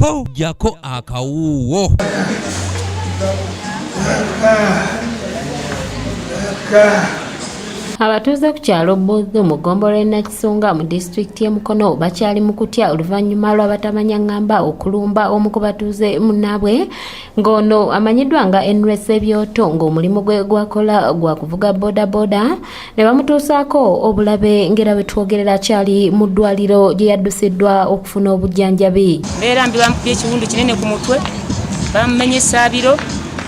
Ho, jjako akawuuwo. Abatuuze ku kyalo Budhu mu ggombolola e Nakisunga mu disitulikiti y'e Mukono bakyali mu kutya oluvannyuma lw'abatamanya ngamba okulumba omu ku batuuze munnaabwe ng'ono amanyiddwa nga Henry Ssebyoto ng'omulimu gwe gwakola gwa kuvuga bodaboda ne bamutuusaako obulabe ng'era we twogerera akyali mu ddwaliro gye yaddusiddwa okufuna obujjanjabi. Mbeera mbi, bamukubye ekiwundu kinene ku mutwe, bamumenye essaabiro,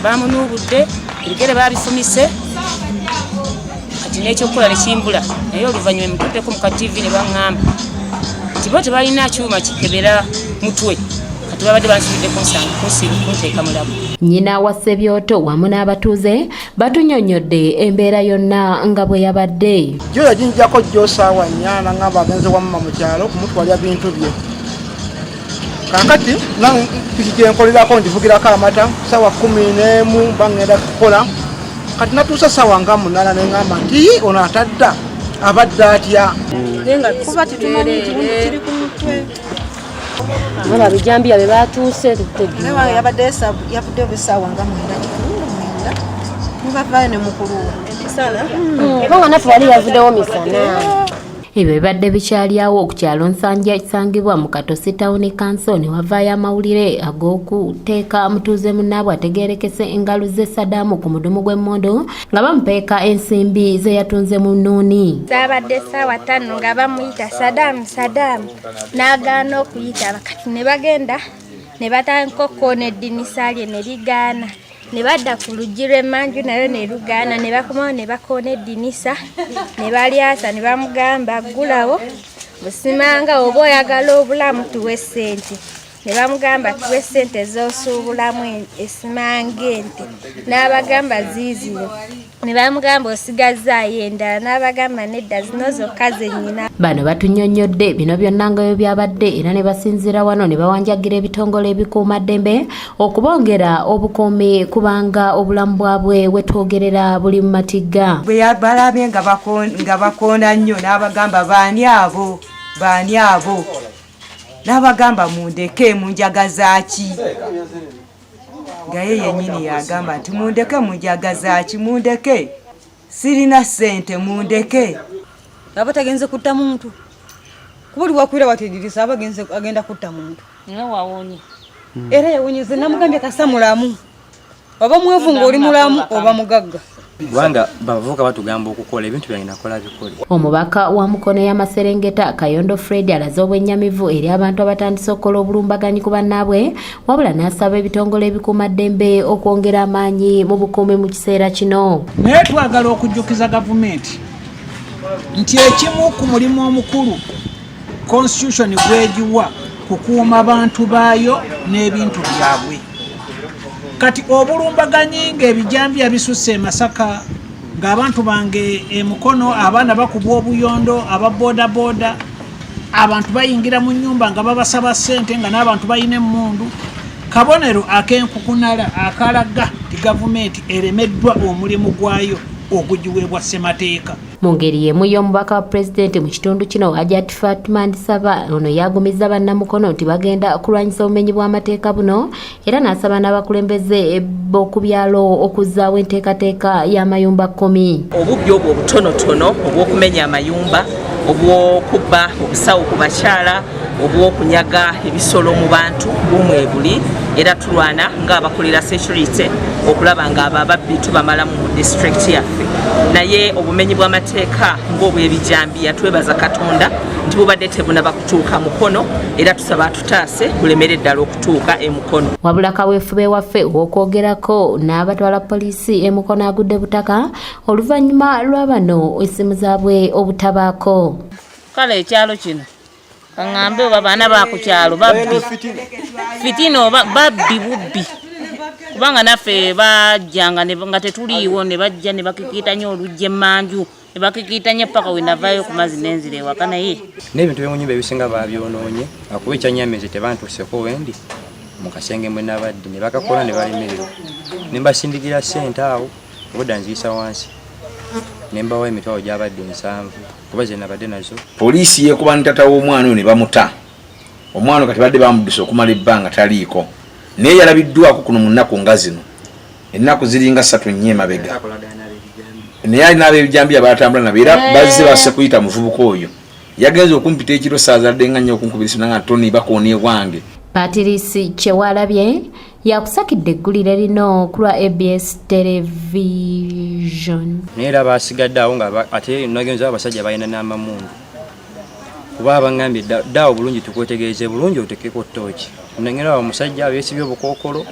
bamunuubudde, ebigere babifumise, kati n'ekyokukola ne kimbula. Naye oluvannyuma emutuddeko mu ka TV ne baŋŋamba nti bo tebalina kyuma kikebera mutwe, kati babadde bansubidde kunteeka mulago. Nnyina wa Ssebyoto wamu n'abatuuze batunyonnyodde embeera yonna nga bwe yabadde. Jjo yaginjako jjo saawa 4, nangamba agenze wamma mu kyalo kumutwalira bintu bye. Kaakati piki gyenkolerako ngivugirako amata, saawa 11 mba ngenda kukola. Kati natuusa saawa nga 8 ne ŋŋamba nti ii, ono atadda abadde atya? Kuba tetumanyi kiwundu kiri ku mutwe. Mwana bijambiya bye batuuse tutegeera. Naye yabadde yavuddeyo essaawa nga 9 kitundu 9 mubavaayo ne mukulu we. Misana. Kubanga naffe wali yavuddewo misana. Ebyo bibadde bikyali awo ku kyalo Nsanja ekisangibwa mu Katosi Town Council ne wavaayo amawulire ag'okuteeka mutuuze munnaabwe ategeerekese engalo ze Sadamu ku mudumu gw'emmundu nga bamupeeka ensimbi ze yatunze mu nnuuni. Zaabadde ssaawa 5 nga bamuyita Sadamu, Sadamu n'agaana okuyitaba. Kati ne bagenda ne batandika okukoona eddinisa lye ne ligaana, ne badda ku luggi lw'emmanju nayo ne lugaana, ne bakomawo ne bakoona eddinisa ne balyasa ne bamugamba ggulawo busimanga oba oyagala obulamu tuwe ssente. Ne bamugamba tuwe ssente z'osuubulamu esimanga ente, n'abagamba ziizino. Ne bamugamba osigazzaayo endala, n'abagamba nedda zino zokka ze nnyina. Bano batunnyonnyodde bino byonna nga bwe byabadde era ne basinziira wano ne bawanjagira ebitongole ebikuumaddembe okubongera obukuumi kubanga obulamu bwabwe we twogerera buli mu matigga. Bwe balabye nga bakoona nnyo n'abagamba baani abo, baani abo, n'abagamba mundeke munjagazaaki. Nga ye yennyini yagamba nti mundeke munjagazaaki, mundeke sirina ssente mundeke. Aba tagenze kutta muntu, kuba oli wakwira watedirisa aba agenda kutta muntu. Nga wawonye. Era yawonyeze namugambye kasa mulamu, oba mwevu ng'oli mulamu oba mugagga. Kubanga bavubuka batugamba okukola ebintu byange nakola bikole. Omubaka wa Mukono y'Amaserengeta Kayondo Fred alaze obwennyamivu eri abantu abatandise okukola obulumbaganyi ku bannaabwe, wabula n'asaba ebitongole ebikuumaddembe okwongera amaanyi mu bukuumi mu kiseera kino. Naye twagala okujjukiza gavumenti nti ekimu ku mulimu omukulu constitution gwegiwa kukuuma bantu baayo n'ebintu byabwe. Kati obulumbaganyi ng'ebijambiya bisusse e Masaka, ng'abantu bange e Mukono abaana bakubwa obuyondo, aba bodaboda, abantu bayingira mu nnyumba nga babasaba ssente nga n'abantu balina emmundu, kabonero ak'enkukunala akalaga nti gavumenti eremeddwa omulimu gwayo ogugiweebwa ssemateeka. Mu ngeri y'emu y'omubaka wa pulezidenti mu kitundu kino Hajat Fatuma Ndisaba ono yagumizza bannamukono nti bagenda kulwanyisa obumenyi bw'amateeka buno era n'asaba n'abakulembeze b'oku byalo okuzzaawo enteekateeka y'amayumba 10. Obubbi obwo obutonotono obw'okumenya amayumba, obw'okubba obusawo ku bakyala, obw'okunyaga ebisolo mu bantu bumwebuli, era tulwana ng'abakulira security okulaba ng'abo ababbi tubamalamu mu disitulikiti yaffe. Naye obumenyi bw'amateeka ng'obw'ebijambiya twebaza Katonda nti bubadde tebunaba kutuuka Mukono, era tusaba atutaase bulemere ddala okutuuka e Mukono. Wabula kaweefube waffe ow'okwogerako n'abatwala poliisi e Mukono agudde butaka oluvannyuma lwa bano essimu zaabwe obutabaako. Kale ekyalo kino kaŋŋambe oba baana ba ku kyalo babbi fitina oba babbi bubbi, kubanga naffe bajjanga nga tetuliiwo ne bajja ne bakikiitanya oluggi emmanju ne bakikiitanya paka we navaayo ku mazzi n'enzira ewaka. Naye n'ebintu by'omu nnyumba ebisinga babyonoonye, akuba ekyannyamize tebantuuseko wendi mu kasenge mwe nabadde ne bakakola ne balemererwa ne mbasindikira ssente awo obudda nziyisa wansi ne mbawa emitwalo gyabadde 70 kuba ze nabadde nazo. Poliisi yeekuba ne taata w'omwana oyo ne bamuta. Omwana kati badde bamudduse okumala ebbanga taliiko, naye yalabiddwako kuno mu nnaku nga zino, ennaku ziringa 3 4 emabega, naye alina ab'ebijambiya batambula nabo era bazze basse kuyita muvubuka oyo. Yagenze okumpita ekiro saazadde nga nnyo okunkubira esimu nga Tony bakoona ewange. Patirisi Kyewalabye yakusakidde eggulire lino ku lwa ABS Television. Naye era basigadde awo nga ate nagenza abasajja balina n'amamundu, kuba bangambye ddaawo bulungi tukwetegereze bulungi otekeko ttooki. Nengera awo omusajja beesibye obukookolo.